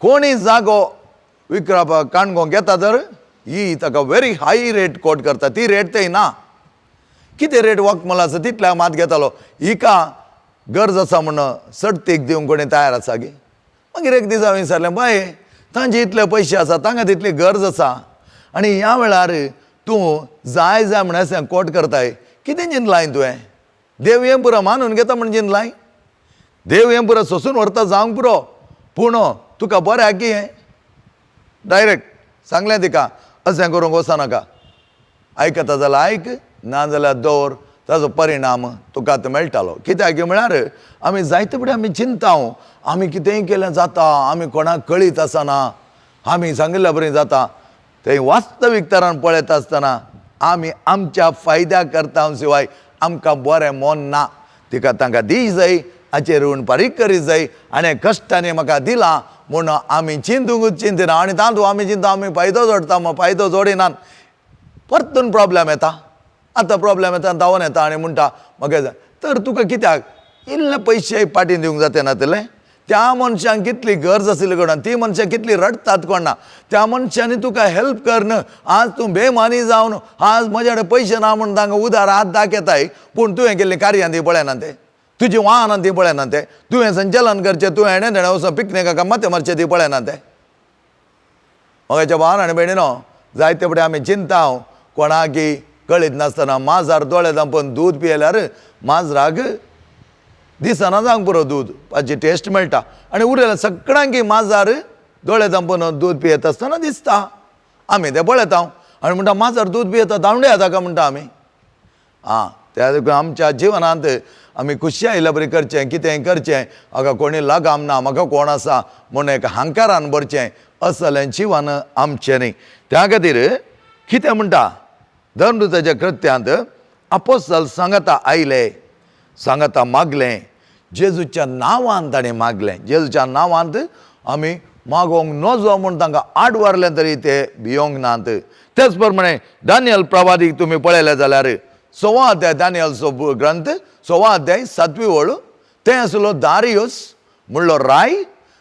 कोणी जागो विकराप काणकोण घेता तर ही ताका व्हेरी हाय रेट कोट करता, ती रेट थंय ना. कितें रेट वखमल आसा तितल्या मात घेतालो. हिका गरज आसा म्हूण सडतीक दिवंक कोणी तयार आसा गी. मागीर एक दीस हांवें विचारलें, बाय तांचे इतले पयशे आसा, तांकां तितली गरज आसा आनी ह्या वेळार तूं जाय जाय म्हण अशें कोट करताय, कितें चिंतलाय तुवें? देव हें पुरो मानून घेता म्हण चिंतलाय? देव हें पुरो सोसून व्हरता जावंक पुरो, पूण तुका बरें की हें डायरेक्ट सांगलें तिका अशें करूंक वचनाका, आयकता जाल्यार आयक, ना जाल्यार दवर, ताजो परिणाम तुका आतां मेळटालो. कित्याक म्हळ्यार आमी जायते फुडें आमी चिंता, आमी कितेंय केलें जाता, आमी कोणाक कळीत आसना, आमी सांगिल्ल्या बरी जाता. तें वास्तवीक तरान पळयता आसतना आमी आमच्या फायद्या करता शिवाय आमकां बरें मन ना. तिका तांकां दी जाय, हाचेर ऋण फारीक करी जाय आनी कश्टांनी म्हाका दिलां म्हूण आमी चिंतूंकूच चिंतना आनी तातूंत आमी चिंता आमी फायदो जोडटा, मागीर फायदो जोडिनात, परतून प्रॉब्लेम येता. आतां प्रॉब्लेम येता धांवन येता आनी म्हणटा म्हाका जाय. तर तुका कित्याक इल्ले पयशे पाटीन दिवंक जाता नातलें? त्या मनशांक कितली गरज आशिल्ली कोणा, ती मनशां कितली रडटात कोणा, त्या मनशांनी तुका हेल्प करन. आज तूं बेमानी जावन आज म्हज्या कडेन पयशे ना म्हूण तांकां उदार हात दाखयताय, पूण तुवें केल्लीं कार्यां ती पळयना ते, तुजी वाहनां ती पळयना ते, तुवें संचलन करचें, तुवें हेणें तेणें वचून पिकनिकाक माथें मारचें ती पळयना ते. म्हज्या भावान आनी भयणीनो, जायते फुडें आमी चिंता कोणाकी कळीत नासतना माजर दोळे धांपून दूद पियेल्यार माजराक दिसना जावंक पुरो दूद, ताची टेस्ट मेळटा, आनी उरलेल्या सगळ्यांकी माजर दोळे धांपून दूद पियेता आसतना दिसता. आमी तें पळयता आनी म्हणटा माजर दूद पियेता, धांवडया ताका म्हणटा आमी. आं, त्या देखून आमच्या जिवनांत आमी खुशी आयिल्ल्या बरी करचें, कितेंय करचें, म्हाका कोणी लगाम ना, म्हाका कोण आसा म्हूण एक हांकारान भरचें असलें जिवन आमचें न्ही. त्या खातीर कितें म्हणटा धर्मदूताच्या कृत्यांत आपोस्तल सांगाता आयले, सांगाता मागलें, जेजूच्या नांवान ताणें मागलें. जेजूच्या नांवांत आमी मागोवंक नजो म्हूण तांकां आड वारलें तरी ते भियोंक नात. तेच प्रमाणे दानियल प्रवादीक तुमी पळयलें जाल्यार 1.25 अध्याय दानियलचो ग्रंथ 1.25 अध्याय 7वी ओळ, तें आसलो दारियस म्हणलो राय.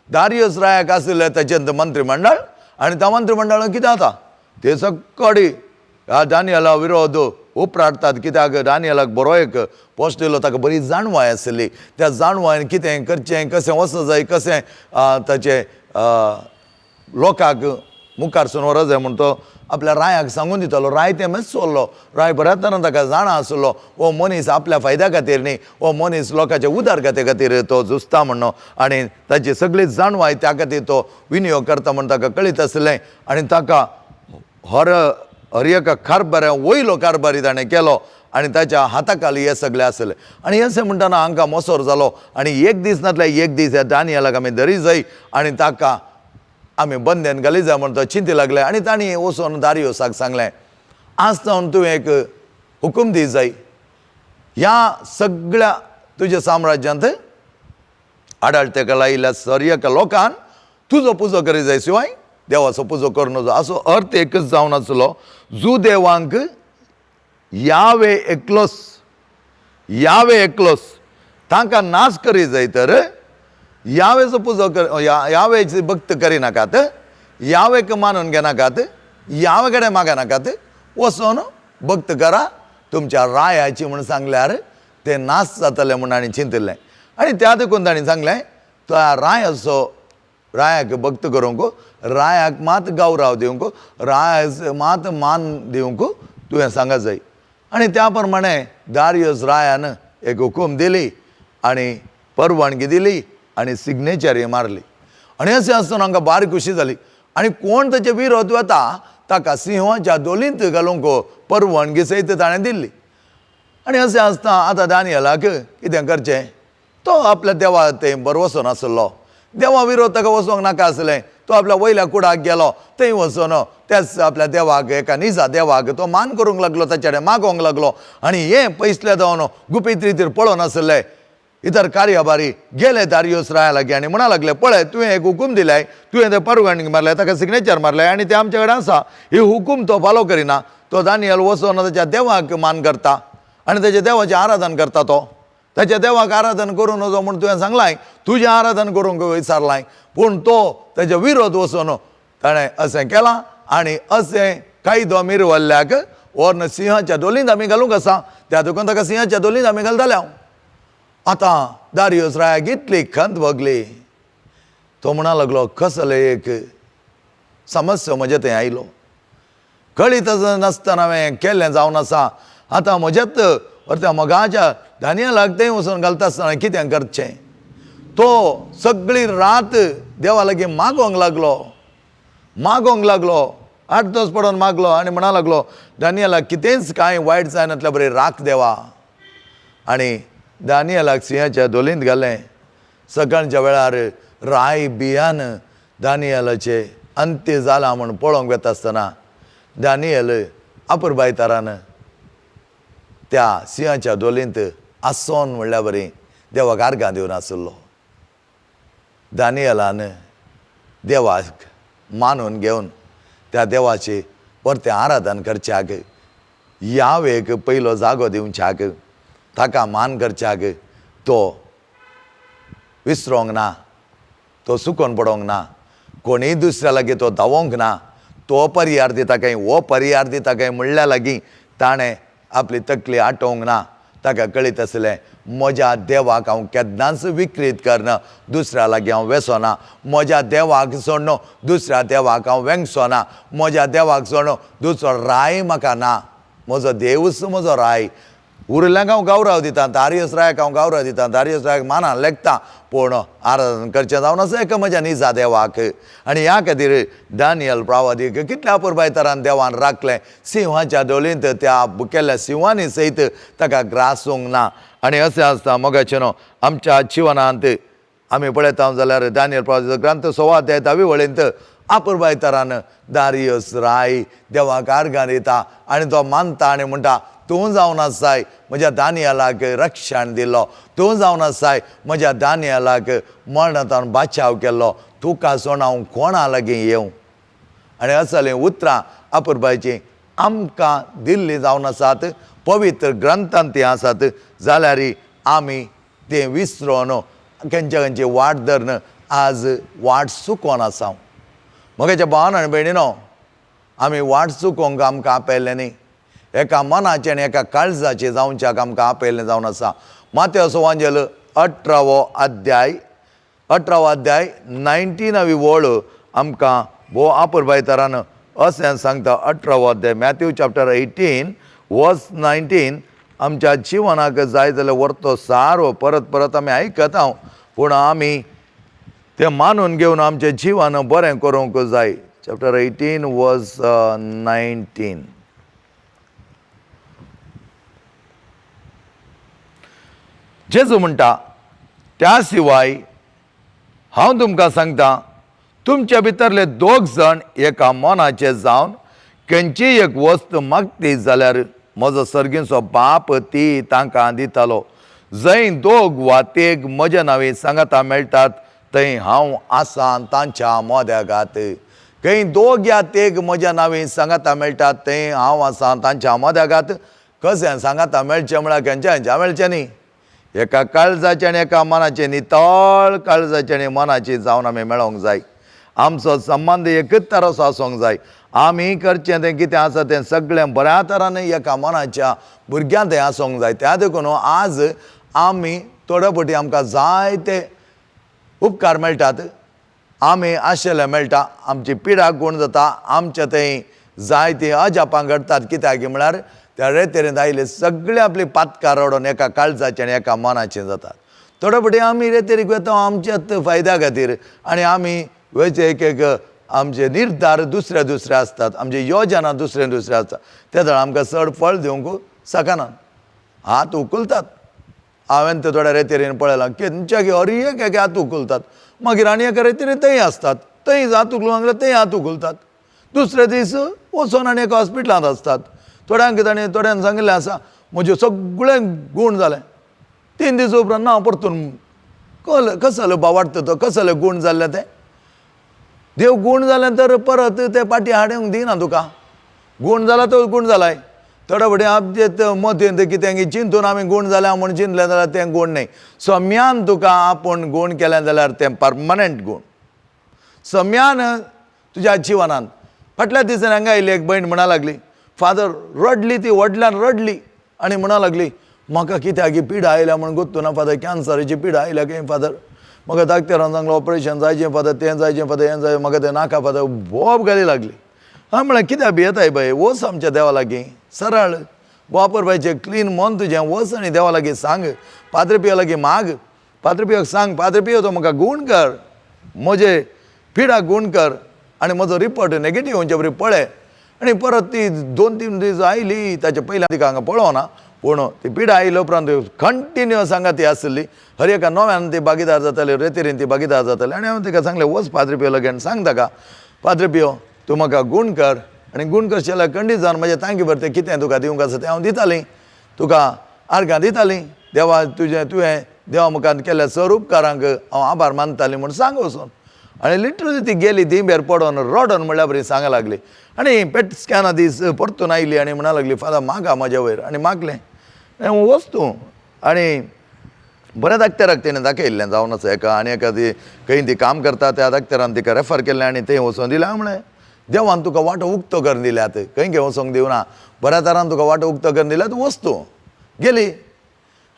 दारियस रायाक आशिल्लें ताचें मंत्रीमंडळ आनी त्या मंत्रीमंडळान कितें जाता ते सगळी ह्या दानियला विरोध उपराटतात. कित्याक दानियलाक बरो एक पोस्ट दिलो, ताका बरी जाणवाय आशिल्ली, त्या जाणवायन कितें करचें, कशें वचूं जाय, कशें ताचें लोकांक मुखार सून व्हरों जाय म्हूण तो आपल्या रायाक सांगून दितालो. राय तें मातसो चल्लो, राय बऱ्या तरान ताका जाणा आसलो हो मनीस आपल्या फायद्या खातीर न्ही, हो मनीस लोकांच्या उदरगते खातीर तो झुजता म्हणून, आनी ताची सगळी जाणवाय त्या खातीर तो विनियोग करता म्हूण ताका कळीत आसलें. आनी ताका हर हर एका कारभाऱ्या वयलो कारभारी ताणें केलो आनी ताच्या हाताखाली हे सगळे आसले. आनी अशें म्हणटना हांकां मोसोर जालो आनी एक दीस नातल्यार एक दीस ह्या दानियलाक आमी धरी जाय आनी ताका आमी बंदेन घाली जाय म्हूण तो चिंती लागले. आनी तांणी वचून दारियोसाक सांगलें, आज जावन तुवें एक हुकूम दी जाय, ह्या सगळ्या तुज्या साम्राज्यांत आडाळतेका लायिल्ल्या सर एका लोकान तुजो पुजो करी जाय शिवाय देवाचो पुजो करूं नजो. असो अर्थ एकच जावन आसलो, जुदेवांक यावे एकलोस, यावे एकलोस तांकां नाश करी जाय तर यावेचो पुजो कर, यावेची भक्त करिनाकात, यावेक मानून घेनाकात, यावे कडेन मागनाकात, वचोन भक्त करा तुमच्या रायाची म्हूण सांगल्यार ते नाश जातले म्हूण तांणी चिंतिल्लें. आनी त्या देखून तांणी सांगलें त्या रायाचो रायाक भक्त करूंक, रायाक मात गौराव दिवंक, रायाक मात मान दिवंक तुवें सांगा जाय. आनी त्या प्रमाणे दारियस रायान एक हुकूम दिली आनी परवानगी दिली आनी सिग्नेचर मारली. आनी अशें आसतना हांकां बारीक खुशी जाली आनी कोण ताचे विरोध वता ताका सिंहाच्या दोलींत घालूंक परवानगी सयत ताणें दिल्ली. आनी अशें आसतना आतां दानियलाक कितें करचें, तो आपल्या देवा थंय बरो वचोन आसलो, देवा विरोध ताका वचोंक नाका आसलें, तो आपल्या वयल्या कुडाक गेलो, थंय वचोन त्याच आपल्या देवाक एका निजा देवाक तो मान करूंक लागलो, ताचे कडेन मागोवंक लागलो. आनी हें पयसले जावन गुपीत रितीर पळोवन आसले इतर कार्यभारी गेले दारियोस राया लागीं आनी म्हणा लागले, पळय तुवें एक हुकूम दिलाय, तुवें तें परवानगी मारले, ताका सिग्नेचर मारलें आनी तें आमचे कडेन आसा, ही हुकूम तो फालो करिना, तो दानियल वचोन ताच्या देवाक मान करता आनी ताच्या देवाचें आराधन करता तो. ताच्या देवाक आराधन करूं नजो म्हूण तुवें सांगलाय, तुजें आराधन करूंक विचारलाय, पूण तो ताच्या विरोध वचून ताणें अशें केलां आनी अशें कायदो मिरवल्ल्याक व्हरून सिंहाच्या धोलींत आमी घालूंक आसा, त्या देखून ताका सिंहाच्या धोलींत आमी घालतले। आतां दारियस रायाक इतली खंत भोगली, तो म्हणा लागलो कसलो एक समस्या म्हजे थंय आयलो, कळीत नासतना हांवें केल्लें जावन आसा, आतां म्हज्याच त्या मोगाच्या दानियलाक थंय वचून घालता आसतना कितें करचें। तो सगळी रात देवा लागीं मागोंक लागलो, मागोंक लागलो, 8 दीस पडून मागलो आनी म्हणा लागलो दानियलाक कितेंच कांय वायट जायनातल्या बरें राख देवा। आनी दानियलाक सिंहाच्या धोलींत घालें। सकाळच्या वेळार राय बियान दानियलाचे अंत्य जाला म्हूण पळोवंक वता आसतना दानियल अपुरबायतारान त्या सिंहाच्या धोलींत आसोन म्हणल्या बरी देवाक आर्गां दिवन आसलो। दानियलान देवाक मानून घेवन त्या देवाची परतें आराधन करच्याक, यावेक पयलो जागो दिवच्याक, ताका मान करच्याक तो विसरोंक ना, तो सुकोन पडोंक ना, कोणीय दुसऱ्या लागीं तो धांवोंक ना, तो परियार दिता काय हो परियार दिता काय म्हणल्या लागीं ताणें आपली तकली आटोवंक ना। ताका कळीत आसलें म्हज्या देवाक हांव केन्नाच विक्रीत करना, दुसऱ्या लागीं हांव वेसोना, म्हज्या देवाक सोडून दुसऱ्या देवाक हांव वेंगसोना, म्हज्या देवाक सोडून दुसरो राय म्हाका ना, म्हजो देवूच म्हजो राय। उरिल्ल्यांक हांव गौरव दितां, दारियस रायाक हांव गौरव दितां, दारियस रायाक मानान लेखता, पूण आराधन करचें जावन आसा एका म्हज्या निजा देवाक। आनी ह्या खातीर दानियल प्रवादीक कितल्या अपुरबायतरान देवान राखलें, सिंहाच्या धोलींत त्या बुकेल्ल्या सिंहांनी सयत ताका ग्रासूंक ना। आनी अशें आसता मोगाचें न्हू आमच्या जिवनांत आमी पळयता जाल्यार दानियल प्रवादीचो ग्रंथ 16 अध्याय 10 वळींत अपुरबायतरान दारियस राय देवाक आर्गां दिता आनी तो मानता आनी म्हणटा तूं जावन आसाय म्हज्या दानियलाक रक्षण दिलो, तूं जावन आसाय म्हज्या दानियलाक मरणांत बाचाव केल्लो, तुका सोडून हांव कोणा लागीं येवं। आनी असलीं उतरां अपुरबायचीं आमकां दिल्लीं जावन आसात, पवित्र ग्रंथांत तीं आसात, जाल्यार आमी तें विसरोन खंयच्या खंयची वाट धरून आज वाट चुकोन आसा। म्हज्या भावान आनी भयणीनो, आमी वाट चुकोवंक आमकां आपयलें न्ही, एका मनाचें आनी एका काळजाचें जावच्याक आमकां आपयलें जावन आसा। मातेव सुवांजेल 18वो अध्याय 18वो अध्याय 19वी वळ आमकां भोव अपुरबायतरान अशें सांगता। 18वो अध्याय मॅथ्यू चॅप्टर 18 वर्स 19 आमच्या जिवनाक जाय जाल्यार व्हरतो सारो परत परत आमी आयकता, पूण आमी तें मानून घेवन आमचें जिवन बरें करूंक जाय। चॅप्टर 18 वर्स 19 जेजू म्हणटा, त्या शिवाय हांव तुमकां सांगता, तुमच्या भितरले दोग जाण एका मनाचे जावन खंयचीय एक वस्त मागती जाल्यार म्हजो सर्गीचो बाप ती तांकां दितालो। जंय दोग वा तेग म्हज्या नांवे सांगाता मेळटात थंय हांव आसा तांच्या मोद्यागात। खंय दोग या तेग म्हज्या नांवे सांगाता मेळटात थंय हांव आसा तांच्या मोद्यागात। कशें सांगाता मेळचें म्हळ्यार खंयच्या खंयच्या मेळचें न्ही, एका काळजाचें आनी एका मनाचें, नितळ काळजाचें आनी मनाचें जावन आमी मेळोंक जाय। आमचो संबंद एकच तराचो आसूंक जाय। आमी करचें तें कितें आसा तें सगळें बऱ्या तरान एका मनाच्या भुरग्यां तें आसूंक जाय। त्या देखून आज आमी थोडे फावटी आमकां जायते उपकार मेळटात, आमी आशिल्ले मेळटा, आमची पिडा गुण जाता, आमच्या थंय जायतीं अजापां घडटात। कित्याक म्हळ्यार त्या रेतेरेंत आयिल्ले सगळे आपली पातकां रडोवन एका काळजाचें आनी एका मनाचें जातात। थोडे फावटी आमी रेतेरीक वता आमच्याच फायद्या खातीर आनी आमी वयचे एक एक आमचे निर्धार दुसरे दुसरे आसतात, आमचे योजना दुसरे दुसरे आसतात, ते जाण आमकां चड फळ दिवंक शकना, हात उखलतात। हांवें ते थोड्या रेतेरीन पळयलां खंयच्या हर एक एक हात उखलतात, मागीर आनी एका रेतेरीन थंय आसतात, थंय हात उखलूंक लागले थंय हात उखलतात, दुसरे दीस वचोन आनी एका हॉस्पिटलांत आसतात। थोड्यांक ताणें थोड्यांक सांगिल्लें आसा म्हजें सगळें गूण जालें, 3 दीस उपरांत ना परतून कसलो बावाडटा तो, कसले गूण जाल्ले तें। देव गूण जालें तर परत ते पाटी हाडूंक दिना तुका, गूण जाला तो गूण जालाय, थोडे फुडें आमचे मतींत कितें चिंतून आमी गूण जाल्या म्हूण चिंतलें जाल्यार तें गूण न्हय. सम्यान तुका आपूण गूण केलें जाल्यार तें परमनंट गूण. सम्यान तुज्या जिवनान. फाटल्या दिसांनी हांगा आयली एक भयण म्हणा लागली, फादर रडली ती, व्हडल्यान रडली आनी म्हणा लागली, म्हाका कित्याक ही पिडा आयल्या म्हूण गोत्तू ना फादर, कॅन्सराची पिडा आयल्या खंय फादर, म्हाका डाक्टरान सांगलें ऑपरेशन जायचें फादर, तें जायचें फादर, हें जाय, म्हाका तें नाका फादर, बोब घाली लागली. हांवें म्हळें कित्याक भियेताय बाय, वच आमच्या देवा लागीं सरळ, वापर बायचें क्लीन मन तुजें, वच आनी देवा लागीं सांग, पाद्रे पियो लागीं माग, पाद्रे पियोक सांग, पाद्रे पियो तो म्हाका गूण कर, म्हजे पिडा गूण कर आनी म्हजो रिपोर्ट नेगेटीव येवचे बरी पळय. आनी परत ती 2-3 दीस आयली, ताचे पयलीं तिका हांगा पळोवना, पूण ती पिडा आयले उपरांत कंटिन्युअस हांगा ती आसली, हर एका नव्यान ती भागीदार जाताली, रेतीरीन ती भागीदार जाताली. आनी हांवें तिका सांगलें, वच पाद्रे पियो लागीं आनी सांग ताका, पाद्रे पियो तूं म्हाका गूण कर, आनी गूण करचें जाल्यार खंडीत जावन म्हज्या तांकी भर तें कितें तुका दिवंक आसा तें हांव दितालीं, तुका आर्गां दितालीं, देवा तुजें तुवें देवा मुखार केल्ल्या सर उपकारांक हांव आभार मानतालीं म्हूण सांग वचून. आनी लिटरली ती गेली दिंब्यार पडोन रडोन म्हणल्यार बरी सांगा लागली. आनी पेट स्कॅना दीस परतून आयली आनी म्हणा लागली, फादर मागा म्हज्या वयर, आनी मागलें वच तूं. आनी बऱ्या डाक्टराक तेणें दाखयल्लें जावन आसा एका, आनी एका ती खंय ती काम करता त्या डाक्टरान तिका रेफर केल्लें आनी थंय वचोन दिलें. हांवें म्हळें देवान तुका वाटो उक्तो करून दिल्यात, खंय खंय वचोंक दिवना, बऱ्या तरान तुका वाटो उक्तो करून दिल्यात, वच तूं. गेली.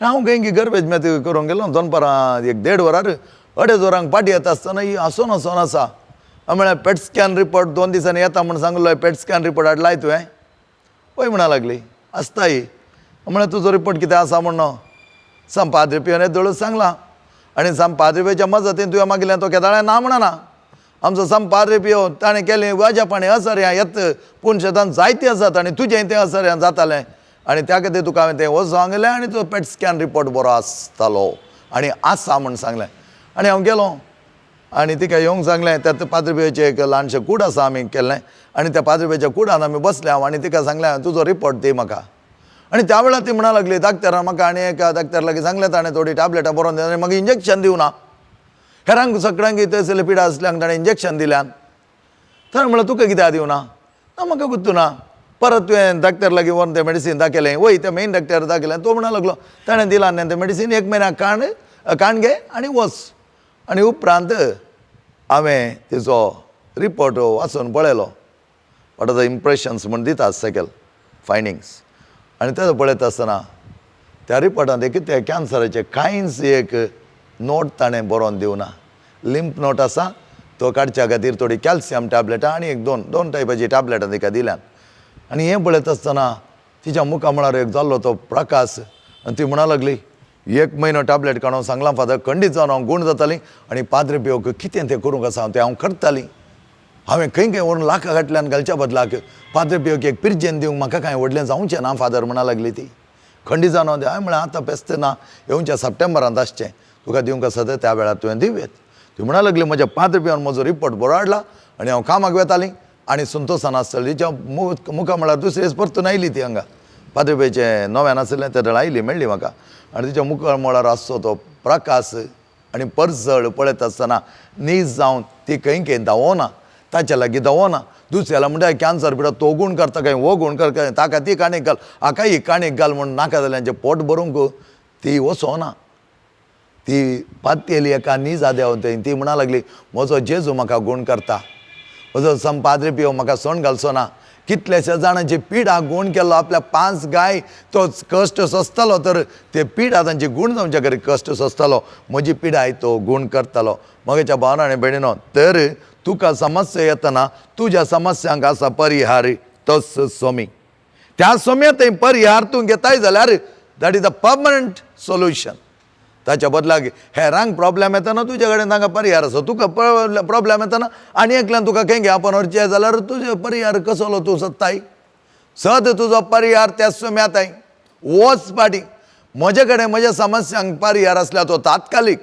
हांव खंय गरबेज मेत करूंक गेलो, दनपारां 1-1.5 वरार 2.5 वरांक पाटी येता आसतना ही हांसोन हांसोन आसा. हांवें म्हळें पेट स्कॅन रिपोर्ट 2 दिसांनी येता म्हूण सांगलो, पेट स्कॅन रिपोर्ट हाडलाय तुवें? पळय म्हणा लागली, आसता ही. म्हळें तुजो रिपोर्ट कितें आसा म्हूण सांग, पाद्रे पियोन येदोळूच सांगलां, आनी सांग पाद्रे पियोच्या मजतीन तुवें मागिल्लें तो केदाळें ना म्हणना. आमचो सांग पाद्रे पियो ताणें केलें वाज्यापाणी असर्यां येत, पूण शेतान जायतें आसात आनी तुजें तें असर्यां जातालें, आनी त्या खातीर तुका हांवें तें वच सांगलें आनी तुजो पेट स्कॅन रिपोर्ट बरो आसतालो आनी आसा म्हूण सांगलें. आनी हांव गेलो आनी तिका येवंक सांगलें. त्या पाद्रे पियोचें एक ल्हानशें कूड आसा आमी केल्लें, आनी त्या पाद्रे पियोच्या कुडान आमी बसले हांव, आनी तिका सांगलें तुजो रिपोर्ट दी म्हाका. आनी त्या वेळार ती म्हणा लागली, डाक्टरान म्हाका आनी एका डाक्टर लागीं सांगलें, ताणें थोडी टॅबलेटां बरोवन दिली आनी म्हाका इंजेक्शन दिवना, हेरांक सगळ्यांक थंयसरले पिडा आसल्यांक ताणें इंजेक्शन दिल्यान. ताणें म्हणलें तुका कित्याक दिवना? ना म्हाका गुत्तू ना. परत तुवें डाक्टर लागीं व्हरून तें मेडिसीन दाखयलें? वय तें मेन डाक्टर दाखयलें. तो म्हणा लागलो ताणें दिलां न्ही तें मेडिसीन, 1 म्हयन्याक काण घे आनी वच. आनी उपरांत हांवें तिचो रिपोर्ट वाचून पळयलो, what are the impressions म्हूण दिता सकयल फायंडींग्स, आनी तेजो पळयता आसतना त्या रिपोर्टांत एक कितें कॅन्सराचें कांयच एक नोट ताणें बरोवन दिवना. लिम्प नोट आसा तो काडच्या खातीर थोडी कॅल्शियम टॅबलेटां आनी एक दोन टायपाची टॅबलेटां तिका दिल्यात. आनी हें पळयता आसतना तिच्या मुखामळार एक जाल्लो तो प्रकाश, आनी ती म्हणा लागली, 1 म्हयनो टॅबलेट काडून सांगलां फादर, खंडीत जावन हांव गूण जातालीं आनी पाद्रे पियोक कितें तें करूंक आसा तें हांव करतालीं. हांवें खंय खंय व्हरून लाखा फाटल्यान घालच्या बदलाक पाद्रे पियोक एक पिर्जेन दिवंक म्हाका कांय व्हडलें जावचें ना फादर म्हणा लागली ती. खंडीत जावन हांवें म्हळें आतां पेस्त ना, येवच्या सप्टेंबरांत आसचें, तुका दिवंक आसा तर त्या वेळार तुवें दिवयेत. ती म्हणा लागली म्हज्या पाद्रे पियोन म्हजो रिपोर्ट बरो हाडला आनी हांव कामाक वेतालीं आनी संतोशान आसताली. तिच्या मुखा म्हळ्यार दुसरे दीस परतून आयली ती हांगा, पाद्रे पियोचें नव्यान आशिल्लें ते वेळार आयली मेळ्ळी म्हाका. आनी तिच्या मुखार म्हळ्यार आसचो तो प्रकाश आनी परजळ पळयता आसतना नीज जावन ती खंय खंय धांवना, ताच्या लागीं धांवना, दुसऱ्याला म्हणटा कॅन्सर पिडा तो गूण करता काय हो गूण करता काय, ताका ती काणीक घाल हाका ही काणीक घाल म्हूण नाका जाल्यांचें पोट भरूंक ती वचोना. ती पातयेली एका निजा देंवन ती म्हणा लागली, म्हजो जेजू म्हाका गूण करता, म्हजो सम पाद्रे पियो म्हाका सोण घालचो ना. कितल्याश्या जाणांची पिडा गूण केल्लो, आपल्या 5 गाय तो कश्ट सोंसतालो, तर ते पिडा तांची गूण जावच्या खातीर कश्ट सोंसतालो, म्हजी पिडाय तो गूण करतालो. म्हज्या भावना आनी भयणीनो, तर तुका समस्या येतना तुज्या समस्यांक आसा परिहार तोच स्वामी. त्या सोम्या थंय परिहार तूं घेताय जाल्यार that is a permanent solution. ताच्या बदलाक हेरांक प्रॉब्लेम येतना तुज्या कडेन तांकां परिहार आसा, तुका प्रॉब्लेम येतना आनी एकल्यान तुका खंय आपण व्हरचें जाल्यार तुजो परिहार कसलो तूं सोदताय? सद तुजो परिहार त्या सोम्याताय वच पाटी. म्हजे कडेन म्हज्या समस्यांक परिहार आसल्यार तो तात्कालीक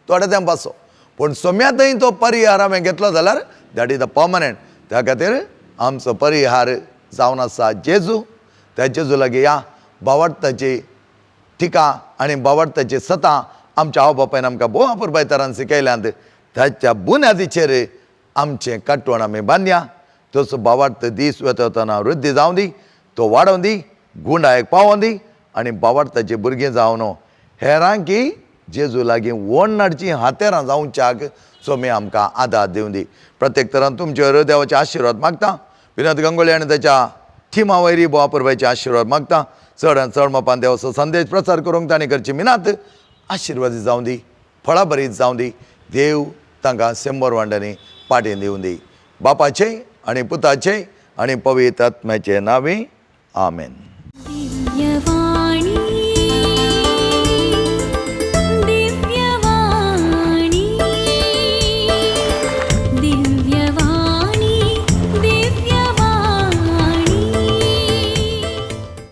थोड्या तेंपाचो, पूण सोम्यातय तो परिहार हांवें घेतलो जाल्यार that is a permanent. त्या खातीर आमचो परिहार जावन आसा जेजू. त्या जेजू लागीं या भावार्थाची टिका आनी भावार्थाची सतां आमच्या आवय बापायन आमकां भोव अपुरबाय तरान शिकयल्यांत. ताच्या बुन्यादीचेर आमचें काटवण आमी बांदया. तसो भावार्थ दीस वता वतना वृद्धी जावं दी, तो वाडोवं दी. गुंडायक पावों दी आनी बावार्थाची भुरगीं जावन हेरांकी जेजू लागीं वण नाडची हातेरां जावच्याक स्वामी आमकां आदार दिवं दी. प्रत्येक तरान तुमचेर देवाचे आशिर्वाद मागता. विनोद गंगोली आनी ताच्या थिमा वयरी बोवा परबाचे आशिर्वाद मागता. चड आनी चड मापान देवाचो संदेश प्रसार करूंक तांणी करची मिनात आशिर्वादी जावं दी, फळां बरीत जावं दी. देव तांकां शंबर वांड्यांनी पाटें दिवं दी. बापाचें आनी पुताचें आनी पवित्र आत्म्याचें नांवी आमेन. दिव्यवाणी.